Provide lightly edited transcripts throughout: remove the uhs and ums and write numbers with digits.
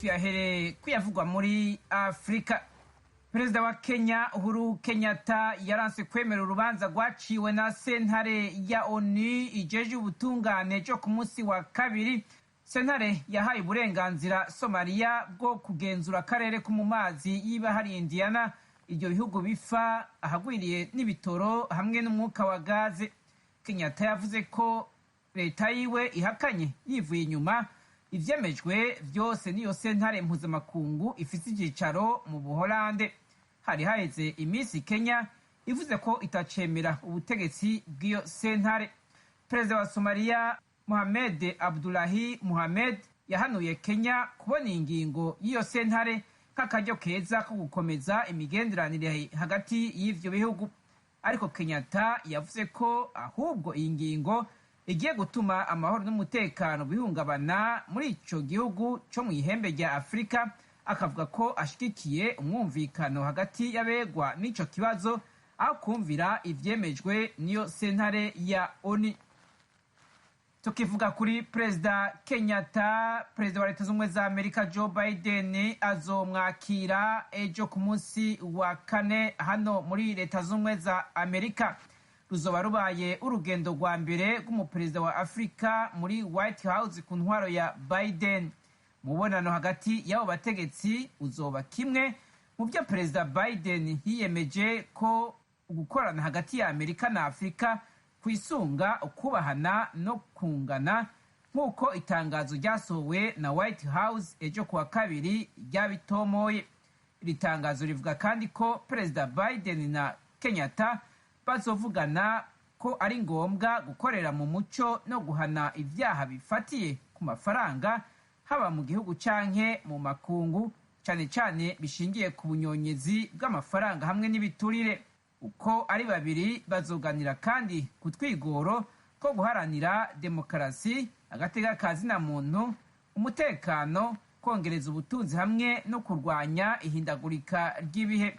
Tuyahereye kuyavugwa muri Afurika. Perezida wa Kenya Uhuru Kenyatta yaranse kwemera urubanza rwaciwe na sentare ya ONU ijeje ubutungane cyo ku munsi wa kabiri. Sentare yahaye uburenganzira Somaliya bwo kugenzura akarere ko mu mazi y'ibahari Indiana, ibyo bihugu bifa ahagwiriye n'ibitoro hamwe n'umwuka wa gaze. Kenyatta yavuze ko leta yiwe ihakanye yivuye inyuma ivyemejwe vyose n'iyo sentare mpuzamakungu ifise icyicaro mu Buholande. Hari haheze iminsi Kenya ivuze ko itacemera ubutegetsi bw'iyo sentare. Perezida wa Somaliya Mohamed Abdullahi Mohamed yahanuye Kenya kubona ingingo y'iyo sentare nk'akaryo keza ko gukomeza imigenderanire hagati y'ivyo bihugu. Ariko Kenyatta yavuze ko ahubwo iyi ngingo igiye gutuma amahoro n'umutekano bihungabana muri ico gihugu co mu ihembe rya Afurika, akavuga ko ashigikiye umwumvikano hagati y'abegwa n'ico kibazo aho kumvira ivyemejwe n'iyo sentare ya ONU. Tukivuga kuri Perezida Kenyatta, Perezida wa Leta z'Ubumwe za Amerika Joe Biden azomwakira ejo ku munsi wa kane hano muri Leta z'Ubumwe za Amerika. Ruzoba rubaye urugendo rwa mbere rw'umuperezida wa Afurika muri White House ku ntwaro ya Biden. Mubonano hagati y'abo bategetsi uzoba kimwe mu byo Perezida Biden yiyemeje ko gukorana hagati ya Amerika na Afurika kwisunga ukubahana no kungana, nk'uko itangazo ryasohowe na White House ejo kuwa kabiri ryabitomoye. Iri tangazo rivuga kandi ko Perezida Biden na Kenyatta bazovugana ko ari ngombwa gukorera mu muco no guhana ibyaha bifatiye ku mafaranga, haba mu gihugu canke mu makungu, cane cane bishingiye ku bunyonyezi bw'amafaranga hamwe n'ibiturire. Uko ari babiri bazoganira kandi ku twigoro ko guharanira demokarasi, agateka ka zina muntu, umutekano, kongereza ubutunzi hamwe no kurwanya ihindagurika ry'ibihe.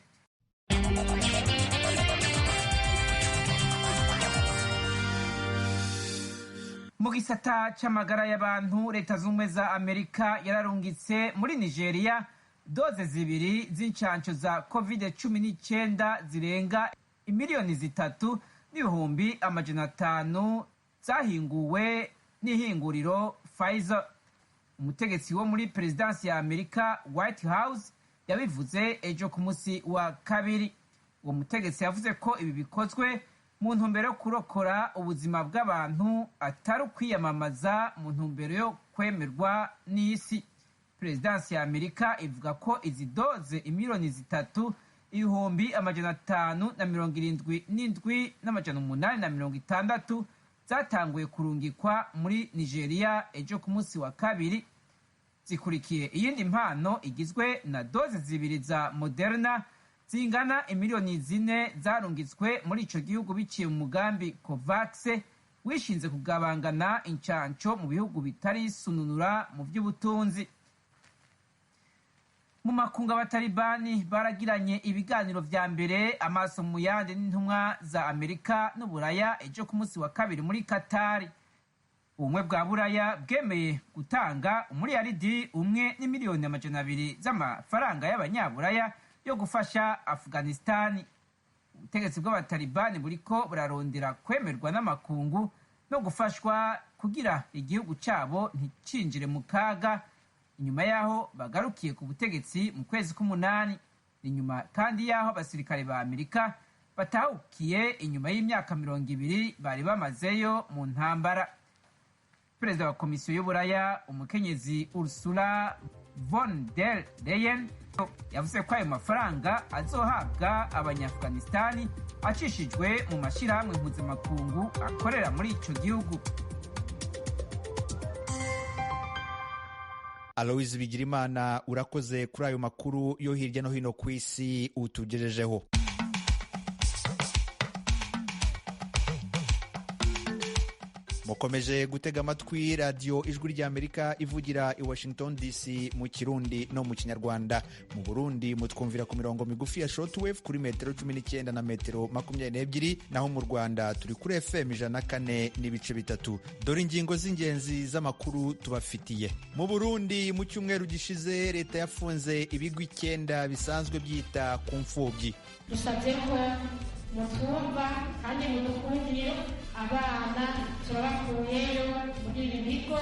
Mu gisata c'amagara y'abantu, Leta z'Ubumwe za Amerika yararungitse muri Nigeria doze zibiri z'incanco za COVID-19 zirenga 3,500,000 zahinguwe n'ihinguriro Pfizer. Umutegetsi wo muri perezidansi ya Amerika, White House, yabivuze ejo ku munsi wa kabiri. Uwo mutegetsi yavuze ko ibi bikozwe mu ntumbero yo kurokora ubuzima bw'abantu, atari ukwiyamamaza mu ntumbero yo kwemerwa n'isi. Perezidansi ya Amerika ivuga ko izi doze 3,577,860 zatanguye kurungikwa muri Nigeria ejo ku munsi wa kabiri, zikurikiye iyindi mpano igizwe na doze zibiri za Moderna zingana 4 miliyoni zarungitswe muri ico gihugu biciye mu mugambi COVAX wishinze kugabangana incanco mu bihugu bitarisununura mu by'ubutunzi. Mu makungu, abatalibani baragiranye ibiganiro vya mbere amaso mu yandi n'intumwa za Amerika n'Uburaya ejo ku munsi wa kabiri muri Katari. Ubumwe bwa Buraya bwemeye gutanga 1 n'imiliyoni 200 z'amafaranga y'abanyaburaya yo gufasha Afghanistani. Ubutegetsi bw'abatalibani buriko burarondera kwemerwa n'amakungu no gufashwa kugira igihugu cabo nticinjire mu kaga inyuma y'aho bagarukiye ku butegetsi mu kwezi k'umunani. Inyuma kandi y'aho abasirikare ba Amerika batahukiye inyuma y'imyaka 20 bari bamazeyo mu ntambara. Perezida wa Komisiyo y'Uburaya, umukenyezi Ursula von der Leyen, yavuze ko ayo mafaranga azohabwa Abanyaafghanistani acishijwe mu mashyirahamwe mpuzamakungu akorera muri ico gihugu. Aloise Bigirimana, urakoze kuri ayo makuru yo hirya no hino ku isi utugejejeho. Mukomeje gutega amatwi radiyo Ijwi ry'Amerika ivugira i Washington DC mu Kirundi no mu Kinyarwanda. Mu Burundi mutwumvira ku mirongo migufi ya shortwave kuri metero 19 na metero 22, naho mu Rwanda turi kuri FM 104.3. Dore ingingo z'ingenzi z'amakuru tubafitiye. Mu Burundi mu cyumweru gishize leta yafunze ibigo 9 bisanzwe byita ku mfubyi. Dusabye ko mutwumva kandi mudukundire, abana turabakuyeyo muri ibi bigo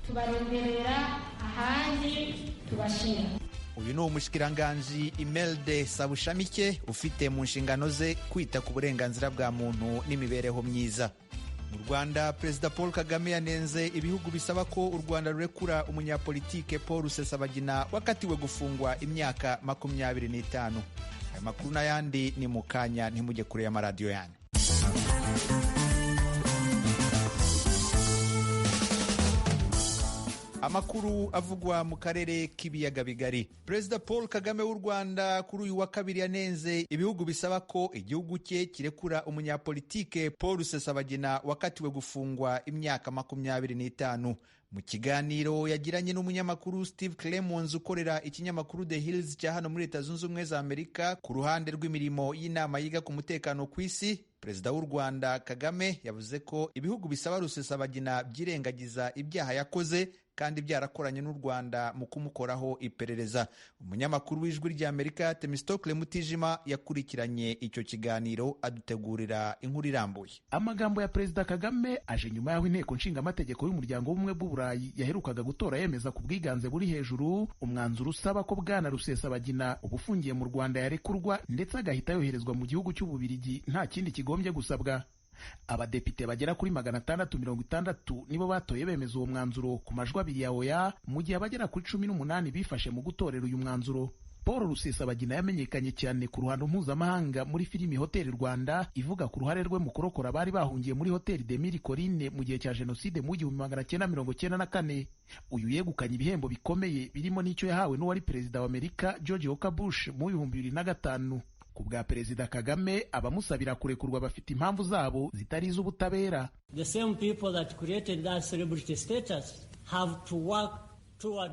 tubaronderera ahandi tubashira. Uyu ni umushikiranganji Imelde Sabushamike ufite mu nshingano ze kwita ku burenganzira bwa muntu n'imibereho myiza. Mu Rwanda, Perezida Paul Kagame yanenze ibihugu bisaba ko u Rwanda rurekura umunyapolitike Paul Rusesabagina wakatiwe gufungwa imyaka 25. Aya makuru n'ayandi ni mu kanya, ntimujye kure y'amaradiyo yanyu. Amakuru avugwa mu karere k'ibiyaga bigari. Perezida Paul Kagame w'u Rwanda kuri uyu wa kabiri yanenze ibihugu bisaba ko igihugu cye kirekura umunyapolitike Paul Rusesabagina wakatiwe gufungwa imyaka 25. Mu kiganiro yagiranye n'umunyamakuru Steve Clemons ukorera ikinyamakuru The Hills cya hano muri Leta Zunze Ubumwe za Amerika ku ruhande rw'imirimo y'inama yiga ku mutekano ku isi, Perezida w'u Rwanda Kagame yavuze ko ibihugu bisaba Rusesabagina byirengagiza ibyaha yakoze kandi byarakoranye n'u Rwanda mu kumukoraho iperereza. Umunyamakuru w'Ijwi ry'Amerika Temistocle Mutijima yakurikiranye icyo kiganiro adutegurira inkuru irambuye. Amagambo ya Perezida Kagame aje nyuma y'aho inteko nshingamategeko y'umuryango w'ubumwe bw'Uburayi yaherukaga gutora yemeza ku bwiganze buri hejuru umwanzuro usaba ko Bwana Rusesabagina ubufungiye mu Rwanda yarekurwa ndetse agahita yoherezwa mu gihugu cy'Ububirigi nta kindi kigombye gusabwa. Abadepite bagera kuri 660 nibo batoye bemeza uwo mwanzuro ku majwi abiri ya oya, mu gihe abagera kuri 18 bifashe mu gutorera uyu mwanzuro. Paul Rusesabagina yamenyekanye cyane ku ruhando mpuzamahanga muri filimi Hoteli Rwanda ivuga ku ruhare rwe mu kurokora abari bahungiye muri Hoteli de Mille Collines mu gihe cya Jenoside mu 1994. Uyu yegukanye ibihembo bikomeye birimo n'icyo yahawe n'uwari perezida wa Amerika George Walker Bush mu 2005. Ku bwa Perezida Kagame, abamusabira kurekurwa bafite impamvu zabo zitari iz'ubutabera.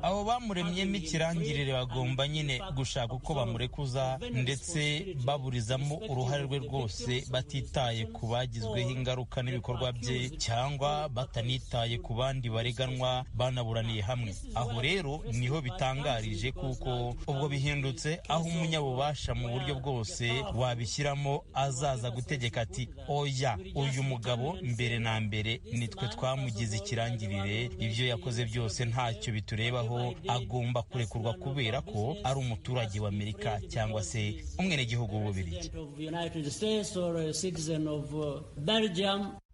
Abo bamuremyemo ikirangirire bagomba nyine gushaka uko bamurekuza ndetse baburizamo uruhare rwe rwose, batitaye ku bagizweho ingaruka n'ibikorwa bye cyangwa batanitaye ku bandi bareganwa banaburaniye hamwe. Aho rero niho bitangarije, kuko ubwo bihindutse aho umunyabubasha mu buryo bwose wabishyiramo azaza gutegeka ati oya, uyu mugabo mbere na mbere nitwe twamugize ikirangirire, ibyo yakoze byose ntacyo biturebaho, agomba kurekurwa kubera ko ari umuturage wa Amerika cyangwa se umwenegihugu w'Ububiligi.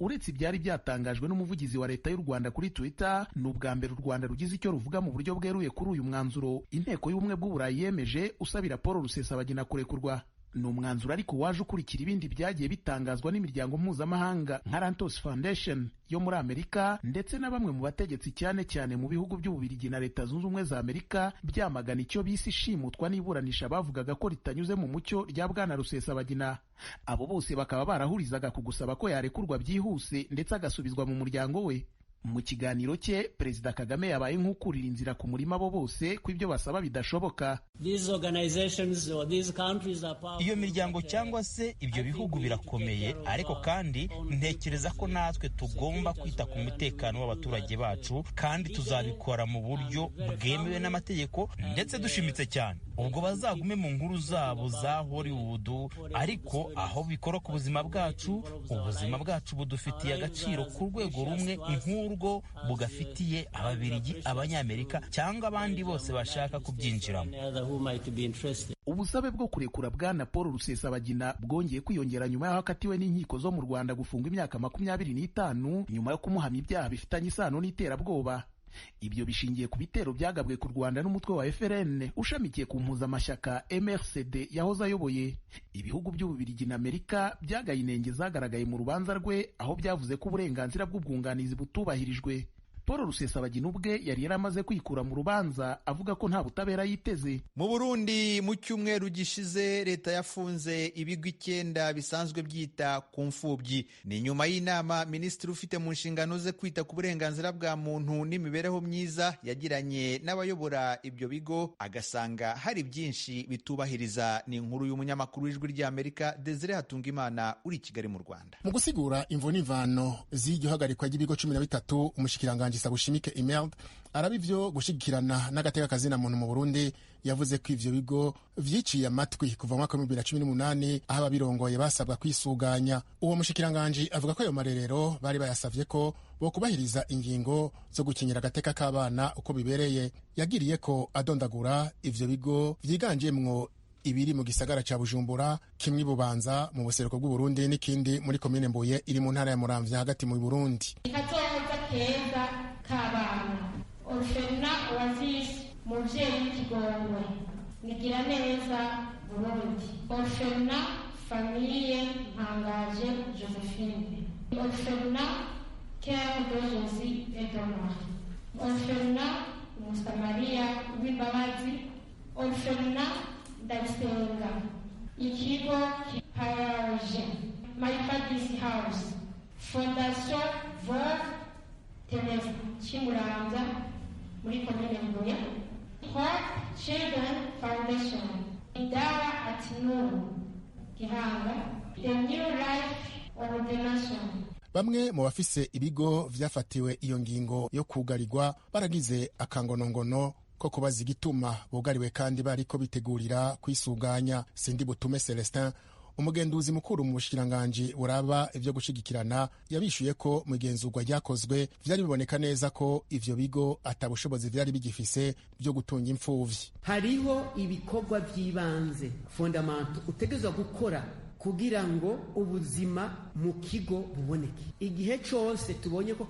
Uretse ibyari byatangajwe n'umuvugizi wa leta y'u Rwanda kuri Twitter, ni ubwa mbere u Rwanda rugize icyo ruvuga mu buryo bweruye kuri uyu mwanzuro inteko y'ubumwe bw'Uburayi yemeje usabira Paul Rusesabagina kurekurwa. Ni umwanzuro ariko waje ukurikira ibindi byagiye bitangazwa n'imiryango mpuzamahanga nka Lantos Foundation yo muri Amerika ndetse na bamwe mu bategetsi cyane cyane mu bihugu by'Ububirigi na Leta Zunze Ubumwe za Amerika, byamagana icyo bise ishimutwa n'iburanisha bavugaga ko ritanyuze mu mucyo rya Bwana Rusesabagina. Abo bose bakaba barahurizaga ku gusaba ko yarekurwa byihuse ndetse agasubizwa mu muryango we. Mu kiganiro cye, Perezida Kagame yabaye nk'ukurira inzira ku murima abo bose ko ibyo basaba bidashoboka. Iyo miryango cyangwa se ibyo bihugu birakomeye, ariko kandi ntekereza ko natwe tugomba kwita ku mutekano w'abaturage bacu, kandi tuzabikora mu buryo bwemewe n'amategeko ndetse dushimitse cyane. Ubwo bazagume mu nkuru zabo za Hollywood, ariko aho bikora ku buzima bwacu, ubuzima bwacu budufitiye agaciro ku rwego rumwe nk'urwo bugafitiye Ababiligi, Abanyamerika cyangwa abandi bose bashaka kubyinjiramo. Ubusabe bwo kurekura Bwana Paul Rusesabagina bwongeye kwiyongera nyuma y'aho akatiwe n'inkiko zo mu Rwanda gufungwa imyaka 25 nyuma yo kumuhamya ibyaha bifitanye isano n'iterabwoba. Ibyo bishingiye ku bitero byagabwe ku Rwanda n'umutwe wa FRN ushamikiye ku mpuzamashyaka MRCD yahoze ayoboye. Ibihugu by'Ububirigi na Amerika byagaye inenge zagaragaye mu rubanza rwe, aho byavuze ko uburenganzira bw'ubwunganizi butubahirijwe. Paul Rusesabagina ubwe yari yaramaze kwikura mu rubanza avuga ko nta butabera yiteze. Mu Burundi, mu cyumweru gishize, leta yafunze ibigo 9 bisanzwe byita ku mfubyi. Ni nyuma y'inama minisitiri ufite mu nshingano ze kwita ku burenganzira bwa muntu n'imibereho myiza yagiranye n'abayobora ibyo bigo, agasanga hari byinshi bitubahiriza. Ni inkuru y'umunyamakuru w'Ijwi ry'Amerika Desire Hatungimana uri i Kigali mu Rwanda. Mu gusigura imvo n'imvano z'iryo hagarikwa ry'ibigo 13, umushikiranganji Sabushimike Imelda araba ivyo gushigikirana n'agateka kazina muntu mu Burundi yavuze ko ivyo bigo vyiciye amatwi kuva mu mwaka wa 2018, aho ababirongoye basabwa kwisuganya. Uwo mushikiranganji avuga ko ayo marerero bari bayasavye ko bokubahiriza ingingo zo gukingira agateka k'abana uko bibereye. Yagiriye ko adondagura ivyo bigo vyiganjemwo ibiri mu gisagara ca Bujumbura, kimwe Bubanza mu buseruko bw'Uburundi n'ikindi muri komine Mbuye iri mu ntara ya Muramvya hagati mu Burundi. Kazoza keza k'abana, Orphelina Oasis, Muvyeyi w'Ikigongwe, Nigira Neza Burundi, Orphelina Famille Mpangaje Josephine, Orphelina Cœur de Jésus et de Marie, Orphelina Umusamariya w'Imbabazi, Orphelina Ndayisenga, Ikigo Kipayaje, My Father's House, Fondation Veuve Teresa Kimuramvya muri komine Mbuye, Hope Children Foundation, Idawa Atinuru Gihanga, The New Life Ordination. Bamwe mu bafise ibigo vyafatiwe iyo ngingo yo kugarirwa baragize akangonongono ko kubaza igituma bugariwe kandi bariko bitegurira kwisuganya. Sindi Butume Celestin, umugenduzi mukuru mu bushikiranganji buraba ivyo gushigikirana, yabishuye ko mu igenzurwa ryakozwe vyari biboneka neza ko ivyo bigo atabushobozi vyari bigifise vyo gutunga imfuvyi. Hariho ibikorwa vy'ibanze fondamento utegerezwa gukora kugira ngo ubuzima mu kigo buboneke. Igihe cose tubonye ko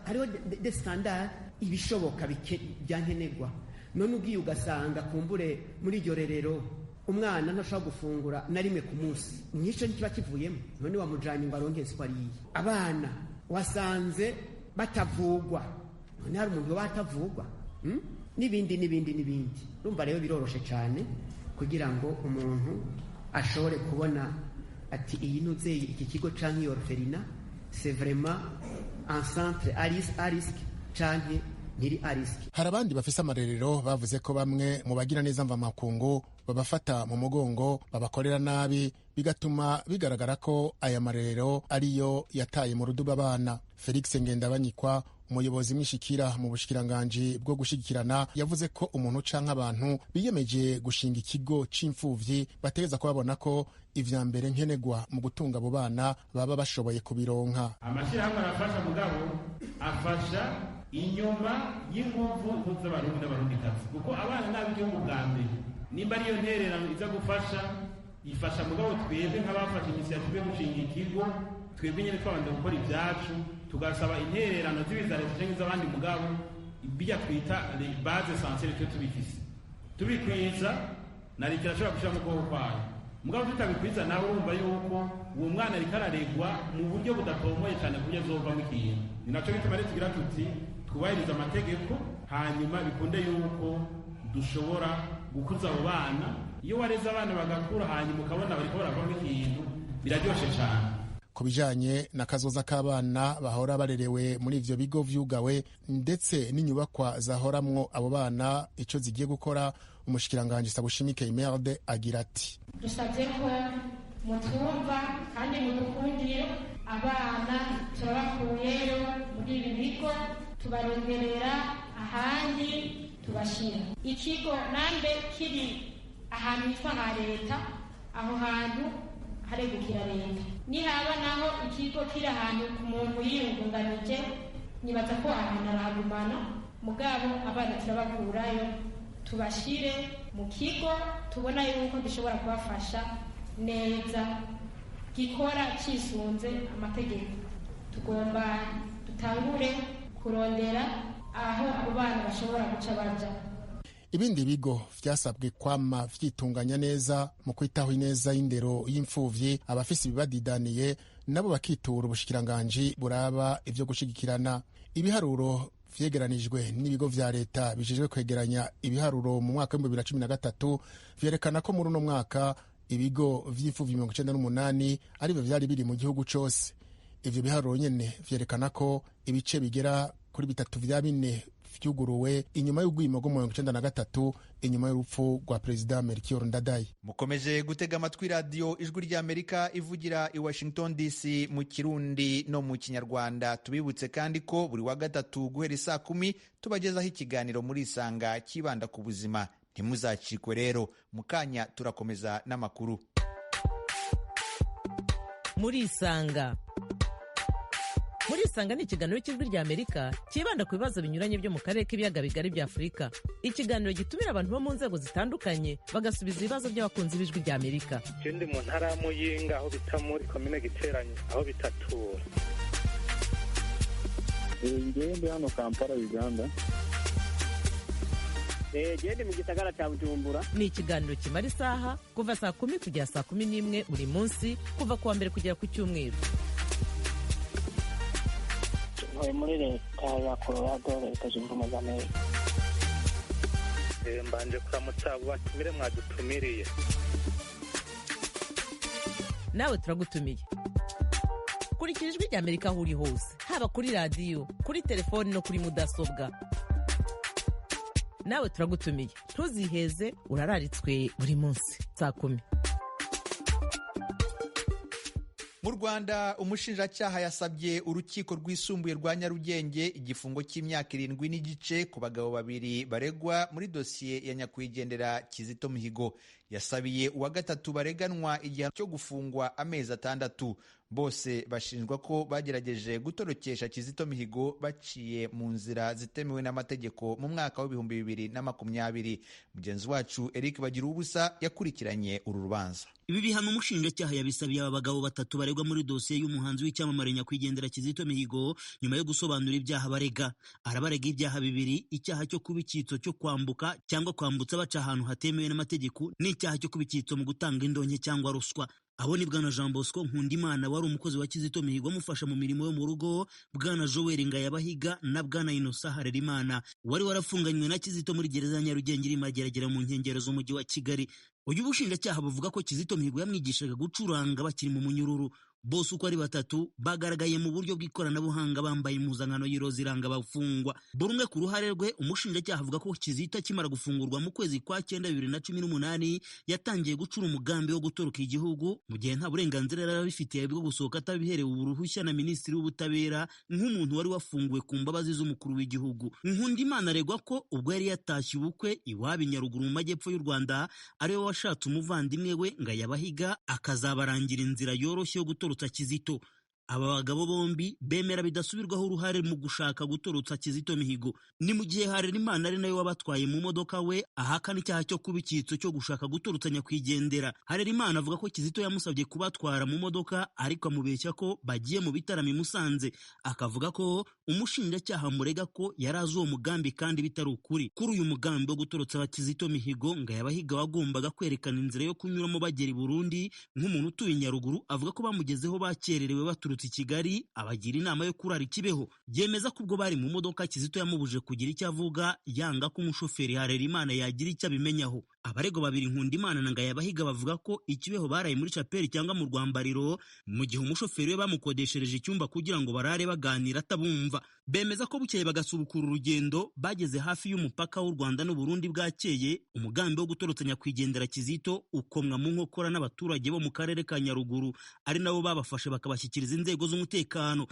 hariho de standard ibishoboka byankenerwa, none ugiye ugasanga kumbure muri iryo rerero umwana ntashobora gufungura na rimwe ku munsi, nico ntikiba kivuyemo, none wamujanye ngo aronke isuku ariye. Abana wasanze batavugwa, none hari umuntu yoba atavugwa, n'ibindi n'ibindi n'ibindi. Urumva rero biroroshe cane kugira ngo umuntu ashobore kubona ati iyi ntuzeyi iki kigo canke iyo orphelinat c'est vraiment un centre à risque canke ntiri à risque. Hari abandi bafise amarerero bavuze ko bamwe mu bagira neza mvamakungu babafata mu mugongo babakorera nabi, bigatuma bigaragara ko aya marerero ariyo yataye mu ruduba abana. Felix Ngendabanyikwa, umuyobozi mwishikira mu bushikiranganji bwo gushigikirana, yavuze ko umuntu canke abantu biyemeje gushinga ikigo c'imfuvyi bategereza kubabona ko ivya mbere nkenegwa mu gutunga abo bana baba bashoboye kubironka. Amashirahamwe arafasha, mugabo afasha inyuma y'inguvu z'Abarundi n'Abarundikazi, kuko abana n'ab'igihugu bwa mbere nimba ariyo ntererano iza gufasha ifasha, mugabo twebwe nk'abafashe inisiyative yo gushinga ikigo, twebwe nyene twabanje gukora ibyacu, tugasaba intererano z'ibiza leta canke iz'abandi, mugabo bijya twita base essentielle twe tubifise tubikwiza na leta irashobora gushira mu kuboko kwayo, mugabo tutabikwiza nawe urumva yuko uwo mwana ariko araregwa mu buryo budatomoye cyane ku buryo azovamo ikintu. Ni naco gituma rero tugira tuti twubahirize amategeko, hanyuma bikunde yuko dushobora gukuza abo bana. Iyo wareze abana bagakura hanyuma ukabona bariko baravamo ikintu, biraryoshe cane. Ku bijanye na kazoza k'abana bahora barerewe muri ivyo bigo vyugawe ndetse n'inyubakwa zahoramwo abo bana ico zigiye gukora, umushikiranganji Sabushimike Imerde agira ati: Dusabye ko mutwumva kandi mudukundire, abana turabakuyeyo muri ibi bigo tubaronderera ahandi tubashira. Ikigo nambe kiri ahantu hitwa ha leta, aho hantu haregukira leta. Nihaba naho ikigo kiri ahantu ku muntu yiyungunganije, nibaza ko ahantu arahagumana, mugabo abana turabakurayo tubashire mu kigo tubona yuko gishobora kubafasha neza, gikora cisunze amategeko. Tugomba dutangure kurondera aho abo bana bashobora guca baja. Ibindi bigo vyasabwe kwama vyitunganya neza mu kwitaho ineza y'indero y'imfuvyi, abafise ibibadidaniye nabo bakitura ubushikiranganji buraba ivyo gushigikirana. Ibiharuro vyegeranijwe n'ibigo vya leta bijejwe kwegeranya ibiharuro mu mwaka w'2013 vyerekana ko muri uno mwaka ibigo vy'imfuvyi 98 arivyo vyari biri mu gihugu cose. Ivyo biharuro nyene vyerekana ko ibice bigera kuri 3 vya 4 vyuguruwe inyuma y'ugwimo rwo 93 inyuma y'urupfu rwa Perezida Melchior Ndadaye. Mukomeje gutega amatwi radiyo Ijwi ry'Amerika ivugira i Washington DC mu Kirundi no mu Kinyarwanda. Tubibutse kandi ko buri wa gatatu guhera isaa 10 tubagezaho ikiganiro muri Isanga kibanda ku buzima. Ntimuzacikwe rero. Mu kanya turakomeza n'amakuru. Muri Isanga. Muri Isanga ni ikiganiro cy'Ijwi rya Amerika cyibanda ku bibazo binyuranye byo mu karere k'ibiyaga bigari bya Afurika. Ikiganiro gitumira abantu bo mu nzego zitandukanye bagasubiza ibibazo by'abakunzi b'Ijwi rya Amerika. Je ndi mu ntara ya Muyinga aho bita muri komine Giteranye aho bitatura. Ngewe ndi hano Kampala, Uganda. Gende mu gisagara cya Bujumbura. Ni ikiganiro kimara isaha kuva saa 10 kugera saa 11 buri munsi, kuva ku wa mbere kugera ku cyumweru. Ntuye muri leta ya Colorado, Leta Zunze Ubumwe za Amerika. Mbanje kuramutsa abo batumire mwadutumiriye. Nawe turagutumiye. Kurikira Ijwi rya Amerika aho uri hose, haba kuri radiyo, kuri telefoni no kuri mudasobwa. Nawe turagutumiye, ntuziheze, urararitswe buri munsi saa 10. Mu Rwanda, umushinjacyaha yasabye urukiko rwisumbuye rwa Nyarugenge igifungo cy'imyaka 7.5 ku bagabo babiri baregwa muri dosiye ya nyakwigendera Kizito Mihigo. Yasabiye uwa gatatu bareganwa igihano cyo gufungwa amezi 6. Bose bashinjwa ko bagerageje gutorokesha Kizito Mihigo baciye mu nzira zitemewe n'amategeko mu mwaka w'2020. Mugenzi wacu Eric Bagiruwubusa yakurikiranye uru rubanza. Ibi bihano umushinjacyaha yabisabiye aba bagabo batatu baregwa muri dosiye y'umuhanzi w'icyamamare nyakwigendera Kizito Mihigo nyuma yo gusobanura ibyaha barega. Arabarega ibyaha bibiri, icyaha cyo kuba icyitso cyo kwambuka cyangwa kwambutsa baca ahantu hatemewe n'amategeko n'icyaha cyo kuba icyitso mu gutanga indonke cyangwa ruswa. Abo ni Bwana Jean Bosco Nkundimana wari umukozi wa Kizito Mihigo amufasha mu mirimo yo mu rugo, Bwana Joel Ngayabahiga na Bwana Innocent Harerimana wari warafunganywe na Kizito muri gereza ya Nyarugenge iri Mageragere mu nkengero z'umujyi wa Kigali. Uyu bushinjacyaha buvuga ko Kizito Mihigo yamwigishaga gucuranga bakiri mu munyururu. Bose uko ari batatu bagaragaye mu buryo bw'ikoranabuhanga bambaye impuzankano y'iroza iranga abafungwa. Buri umwe ku ruhare rwe, umushinjacyaha avuga ko Kizito akimara gufungurwa mu kwezi kwa 9 2018 yatangiye gucura umugambi wo gutoroka igihugu, mu gihe nta burenganzira yari abifitiye bwo gusohoka atabiherewe uruhushya na Minisitiri w'Ubutabera nk'umuntu wari wafunguwe ku mbabazi z'umukuru w'igihugu. Nkundimana aregwa ko ubwo yari yatashye ubukwe iwabo i Nyaruguru mu majyepfo y'u Rwanda, ariwe washatse umuvandimwe we Ngayabahiga akazabarangira inzira yoroshye yo gutorotsa Kizito. Aba bagabo bombi bemera bidasubirwaho uruhare mu gushaka gutorotsa Kizito Mihigo. Ni mu gihe Harerimana ari nawe wabatwaye mu modoka we ahakana icyaha cyo kuba icyitso cyo gushaka gutorotsa nyakwigendera. Harerimana avuga ko Kizito yamusabye kubatwara mu modoka ariko amubeshya ko bagiye mu bitaramo i Musanze, akavuga ko umushinjacyaha murega ko yari azi uwo mugambi kandi bitari ukuri. Kuri uyu mugambi wo gutorotsa Kizito Mihigo, Ngayabahiga wagombaga kwerekana inzira yo kunyuramo bagera i Burundi nk'umuntu utuye i Nyaruguru, avuga ko bamugezeho bakererewe baturutse i Kigali, abagira inama yo kurara i Kibeho. Yemeza ko ubwo bari mu modoka Kizito yamubuje kugira icyo avuga, yanga ko umushoferi Harerimana yagira icyo abimenyaho. Abaregwa babiri Nkundimana na Ngayabahiga bavuga ko i Kibeho baraye muri chapeli cyangwa mu rwambariro, mu gihe umushoferi we bamukodeshereje icyumba kugira ngo barare baganira atabumva. Bemeza ko bukeye bagasubukura urugendo, bageze hafi y'umupaka w'u Rwanda n'u Burundi bwakeye, umugambi wo gutorotsa nyakwigendera Kizito ukomwa mu nkokora n'abaturage bo mu karere ka Nyaruguru, ari nabo babafashe bakabashyikiriza inzego z'umutekano.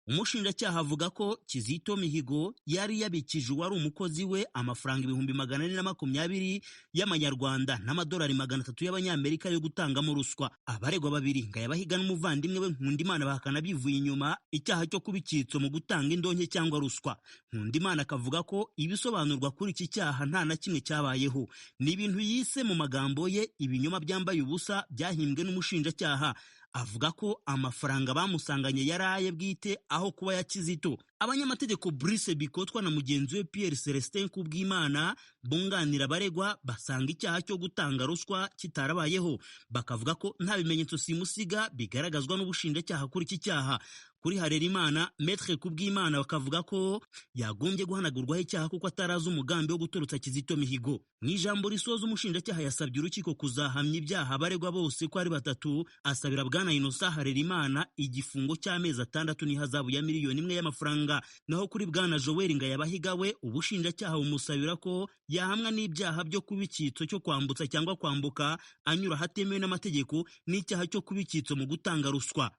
Umushinjacyaha avuga ko Kizito Mihigo yari yabikije uwari umukozi we amafaranga 420,000 y'amanyarwanda n'amadolari 300 y'abanyamerika yo gutangamo ruswa. Abaregwa babiri Ngayabahiga n'umuvandimwe we Nkundimana bahakana bivuye inyuma icyaha cyo kuba icyitso mu gutanga indonke cyangwa ruswa. Nkundimana akavuga ko ibisobanurwa kuri iki cyaha nta na kimwe cyabayeho. Ni ibintu yise mu magambo ye ibinyoma byambaye ubusa byahimbwe n'umushinjacyaha. Avuga ko amafaranga bamusanganye yari aye bwite aho kuba ya Kizito. Abanyamategeko Brice Bikotwa na mugenzi we Pierre Celestin Kubwimana bunganira abaregwa basanga icyaha cyo gutanga ruswa kitarabayeho, bakavuga ko nta bimenyetso simusiga bigaragazwa n'ubushinjacyaha kuri iki cyaha. Kuri Harerimana, Maître Kubwimana bakavuga ko yagombye guhanagurwaho icyaha kuko atarazi umugambi wo gutorotsa Kizito Mihigo. Mu ijambo risoza, umushinjacyaha yasabye urukiko kuzahamya ibyaha abaregwa bose ko ari batatu, asabira Bwana Innocent Harerimana igifungo cy'amezi 6 n'ihazabu ya 1 miliyoni y'amafaranga. Naho kuri Bwana Joel Ngayabahiga we, ubushinjacyaha bumusabira ko yahamwa n'ibyaha byo kuba icyitso cyo kwambutsa cyangwa kwambuka anyura ahatemewe n'amategeko n'icyaha cyo kuba icyitso mu gutanga ruswa.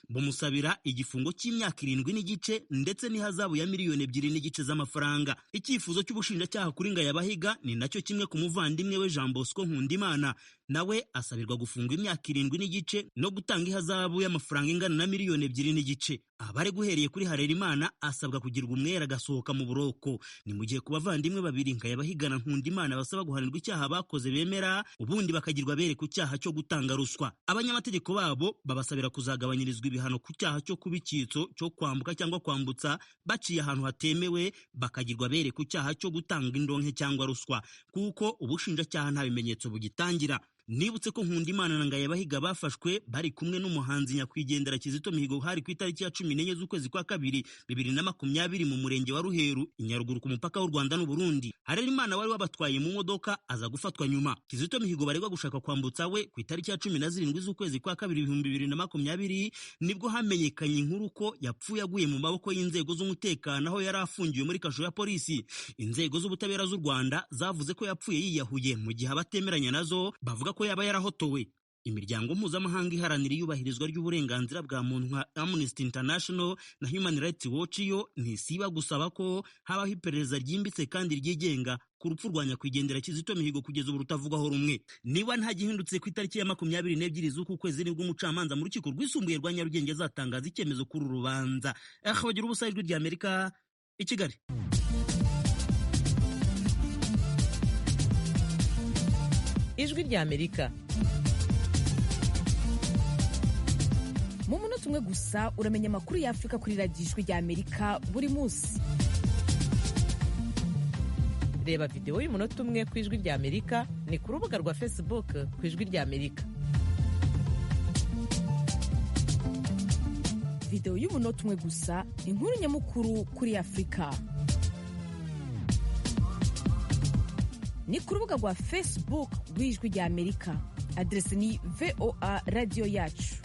Bumusabira igifungo cy'imyaka 7.5 ndetse n'ihazabu ya 2.5 miliyoni z'amafaranga. Icyifuzo cy'ubushinjacyaha kuri Ngayabahiga ni nacyo kimwe ku muvandimwe we Jean Bosco Nkundimana, nawe asabirwa gufungwa imyaka 7.5 no gutanga ihazabu y'amafaranga ingana na 2.5 miliyoni. Abari guhereye kuri Harerimana asabwa kugirwa umwere agasohoka mu buroko. Ni mu gihe ku bavandimwe babiri Ngayabahiga na Nkundimana basaba guhanirwa icyaha bakoze bemera, ubundi bakagirwa bere ku cyaha cyo gutanga ruswa. Abanyamategeko babo babasabira kuzagabanyirizwa ibihano ku cyaha cyo kuba icyitso cyo kwambuka cyangwa kwambutsa baciye ahantu hatemewe, bakagirwa bere ku cyaha cyo gutanga indonke cyangwa ruswa, kuko ubushinjacyaha nta bimenyetso bugitangira. Nibutse ko Nkundimana na Ngayabahiga bafashwe bari kumwe n'umuhanzi nyakwigendera Kizito Mihigo, hari ku itariki ya 14 z'ukwezi kwa kabiri 2020 mu murenge wa Ruheru i Nyaruguru ku mupaka w'u Rwanda n'u Burundi. Harerimana wari wabatwaye mu modoka aza gufatwa nyuma. Kizito Mihigo baregwa gushaka kwambutsa we ku itariki ya 17 z'ukwezi kwa kabiri 2020 nibwo hamenyekanye inkuru ko yapfuye aguye mu maboko y'inzego z'umutekano aho yari afungiwe muri kasho ya polisi. Inzego z'ubutabera z'u Rwanda zavuze ko yapfuye yiyahuye, mu gihe abatemeranya nazo bavuga ko yaba yarahotowe. Imiryango mpuzamahanga iharanira iyubahirizwa ry'uburenganzira bwa muntu nka Amnesty International na Human Rights Watch yo ntisiba gusaba ko habaho iperereza ryimbitse kandi ryigenga ku rupfu rwa nyakwigendera Kizito Mihigo kugeza ubu rutavugwaho rumwe. Niba nta gihindutse, ku itariki ya 22 z'uku kwezi nibwo umucamanza mu rukiko rwisumbuye rwa Nyarugenge azatangaza icyemezo kuri uru rubanza. Bagira ubusa, Ijwi rya Amerika i Kigali. Ijwi rya Amerika. Mu munota umwe gusa uramenya amakuru ya Afurika kuri radiyo Ijwi rya Amerika buri munsi. Reba videwo y'umunota umwe ku Ijwi rya Amerika ni ku rubuga rwa Facebook ku Ijwi rya Amerika. Videwo y'umunota umwe gusa, inkuru nyamukuru kuri Afurika, ni ku rubuga rwa Facebook rw'Ijwi rya Amerika. Aderesi ni VOA radiyo yacu.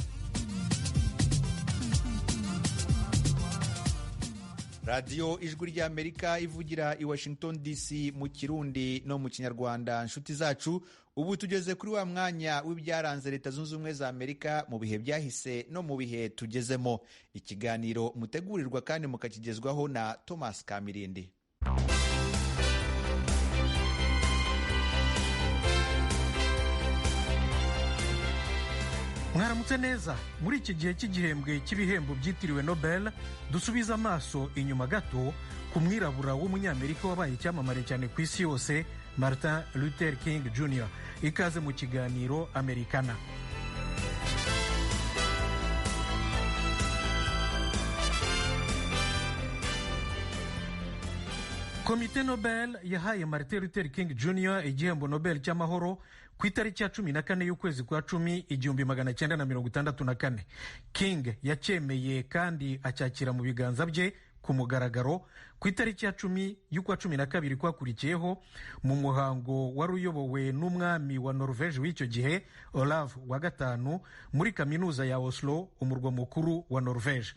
Radiyo Ijwi ry'Amerika ivugira i Washington DC mu Kirundi no mu Kinyarwanda. Inshuti zacu, ubu tugeze kuri wa mwanya w'ibyaranze Leta Zunze Ubumwe za Amerika mu bihe byahise no mu bihe tugezemo, ikiganiro mutegurirwa kandi mukakigezwaho na Thomas Kamirindi. Mwaramutse neza. Muri iki gihe cy'igihembwe cy'ibihembo byitiriwe Nobel, dusubize amaso inyuma gato ku mwirabura w'umunyamerika wabaye icyamamare cyane ku isi yose, Martin Luther King Jr. Ikaze mu kiganiro Americana. Komite Nobel yahaye Martin Luther King Jr. igihembo Nobel cy'amahoro ku itariki ya 14 y'ukwezi kwa 10 1964. King yacyemeye kandi acyakira mu biganza bye ku mugaragaro ku itariki ya 10 y'ukwa 12 kwakurikiyeho, mu muhango wari uyobowe n'umwami wa Norvege w'icyo gihe, Olav wa gatanu, muri kaminuza ya Oslo, umurwa mukuru wa Norvege.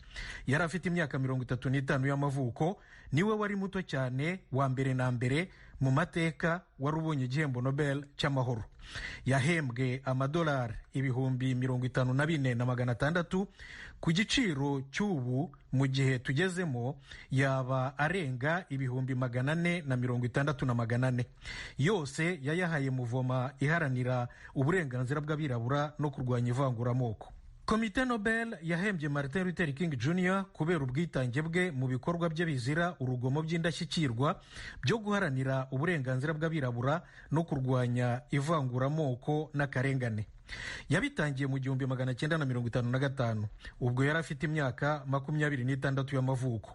Yari afite imyaka 35 y'amavuko. Niwe wari muto cyane wa mbere na mbere mu mateka wari ubonye igihembo Nobel cy'amahoro. Yahembwe amadolari 54,600. Ku giciro cy'ubu mu gihe tugezemo yaba arenga 460,400. Yose yayahaye muvoma iharanira uburenganzira bw'abirabura no kurwanya ivanguramoko. Komite Nobel yahembye Martin Luther King Jr. kubera ubwitange bwe mu bikorwa bye bizira urugomo by'indashyikirwa byo guharanira uburenganzira bw'abirabura no kurwanya ivanguramoko n'akarengane. Yabitangiye mu 1955, ubwo yari afite imyaka 26 y'amavuko.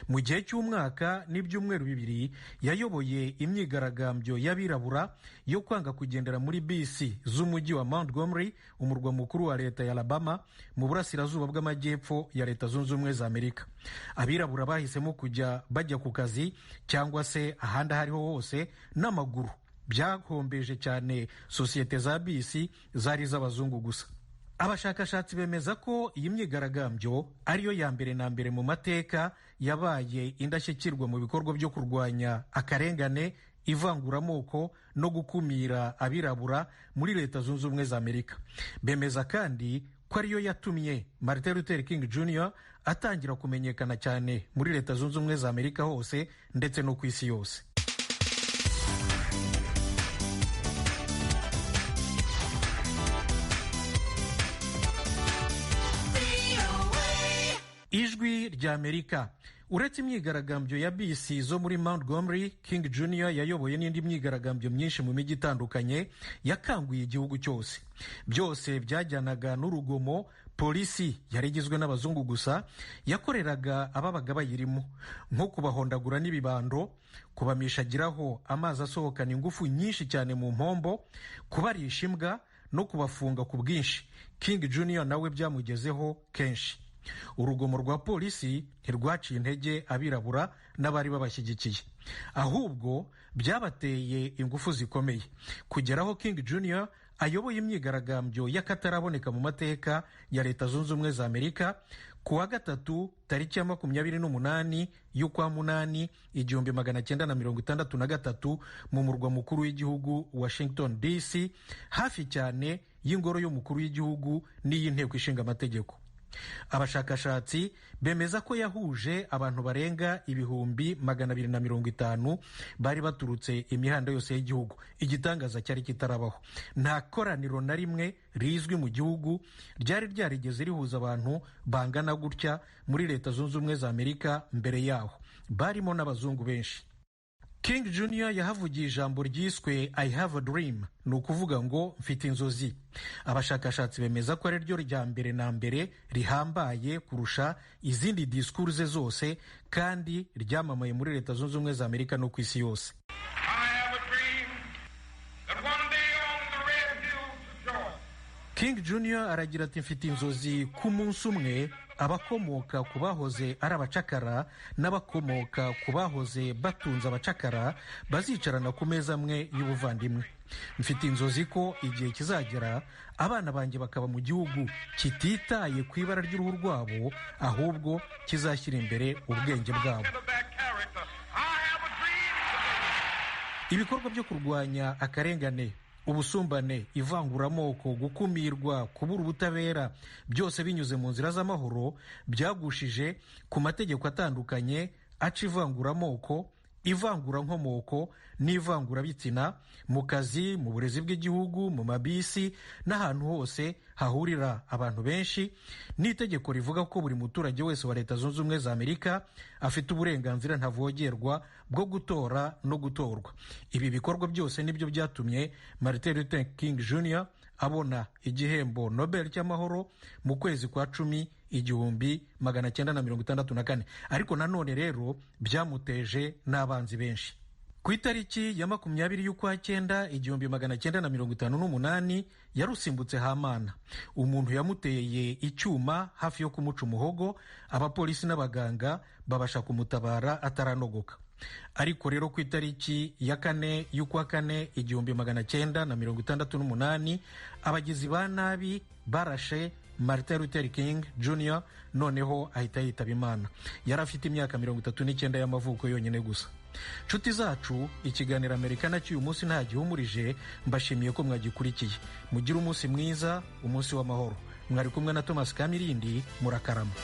Mu gihe cy'umwaka n'ibyumweru 2 yayoboye imyigaragambyo y'abirabura yo kwanga kugendera muri bisi z'umujyi wa Montgomery, umurwa mukuru wa leta ya Alabama, mu burasirazuba bw'amajyepfo ya Leta Zunze Ubumwe za Amerika. Abirabura bahisemo kujya bajya ku kazi cyangwa se ahandi aho ariho hose n'amaguru. Byahombeje cyane sosiyete za bisi zari z'abazungu gusa. Abashakashatsi bemeza ko iyi myigaragambyo ariyo ya mbere na mbere mu mateka yabaye indashyikirwa mu bikorwa byo kurwanya akarengane, ivanguramoko no gukumira abirabura muri Leta Zunze Ubumwe za Amerika. Bemeza kandi ko ariyo yatumye Martin Luther King Jr. atangira kumenyekana cyane muri Leta Zunze Ubumwe za Amerika hose ndetse no ku isi yose. Ijwi rya Amerika. Uretse imyigaragambyo ya bisi zo muri Montgomery, King Jr. yayoboye n'indi myigaragambyo myinshi mu mijyi itandukanye yakanguye igihugu cyose. Byose byajyanaga n'urugomo polisi yari igizwe n'abazungu gusa yakoreraga ababaga bayirimo, nko kubahondagura n'ibibando, kubamishagiraho amazi asohokana ingufu nyinshi cyane mu mpombo, kubarisha imbwa no kubafunga ku bwinshi. King Jr. nawe byamugezeho kenshi. Urugomo rwa polisi ntirwaciye intege abirabura n'abari babashyigikiye, ahubwo byabateye ingufu zikomeye kugeraho King Jr. ayoboye imyigaragambyo y'akataraboneka mu mateka ya Leta Zunze Ubumwe za Amerika ku wa gatatu tariki ya 28 y'ukwa munani 1963 mu murwa mukuru w'igihugu Washington DC, hafi cyane y'ingoro y'umukuru w'igihugu n'iy'inteko ishinga amategeko. Abashakashatsi bemeza ko yahuje abantu barenga 250,000 bari baturutse imihanda yose y'igihugu. Igitangaza cyari kitarabaho. Nta koraniro na rimwe rizwi mu gihugu ryari ryarigeze rihuza abantu bangana gutya muri Leta Zunze Ubumwe za Amerika mbere yaho, barimo n'abazungu benshi. King Jr. yahavugiye ijambo ryiswe I have a dream, ni ukuvuga ngo mfite inzozi. Abashakashatsi bemeza ko ari ryo rya mbere na mbere rihambaye kurusha izindi disikuru ze zose, kandi ryamamaye muri Leta Zunze Ubumwe za Amerika no ku isi yose. King Jr. aragira ati mfite inzozi ku munsi umwe abakomoka ku bahoze ari abacakara n'abakomoka ku bahoze batunze abacakara bazicarana ku meza amwe y'ubuvandimwe. Mfite inzozi ko igihe kizagera abana banjye bakaba mu gihugu kititaye ku ibara ry'uruhu rwabo, ahubwo kizashyira imbere ubwenge bwabo. Ibikorwa byo kurwanya akarengane, ubusumbane, ivanguramoko, gukumirwa, kubura ubutabera, byose binyuze mu nzira z'amahoro byagushije ku mategeko atandukanye aca ivanguramoko, ivangurankomoko n'ivangurabitsina mu kazi, mu burezi bw'igihugu, mu mabisi n'ahantu hose hahurira abantu benshi, n'itegeko rivuga ko buri muturage wese wa Leta Zunze Ubumwe za Amerika afite uburenganzira ntavogerwa bwo gutora no gutorwa. Ibi bikorwa byose nibyo byatumye Martin Luther King Jr. abona igihembo Nobel cy'amahoro mu kwezi kwa 10 1964. Ariko nanone rero byamuteje n'abanzi benshi. Ku itariki ya 20 y'ukwa cyenda 1958 yarusimbutse Hamana, umuntu yamuteye icyuma hafi yo kumuca umuhogo, abapolisi n'abaganga babasha kumutabara ataranogoka. Ariko rero ku itariki ya 4 y'ukwa 4 1968 abagizi ba nabi barashe Martin Luther King Jr. noneho ahita yitaba Imana. Yari afite imyaka 39 y'amavuko yonyine gusa. Nshuti zacu, ikiganiro Amerika nacyo uyu munsi nta gihumurije, mbashimiye ko mwagikurikiye. Mugire umunsi mwiza, umunsi w'amahoro. Mwari kumwe na Thomas Kamirindi, murakarama.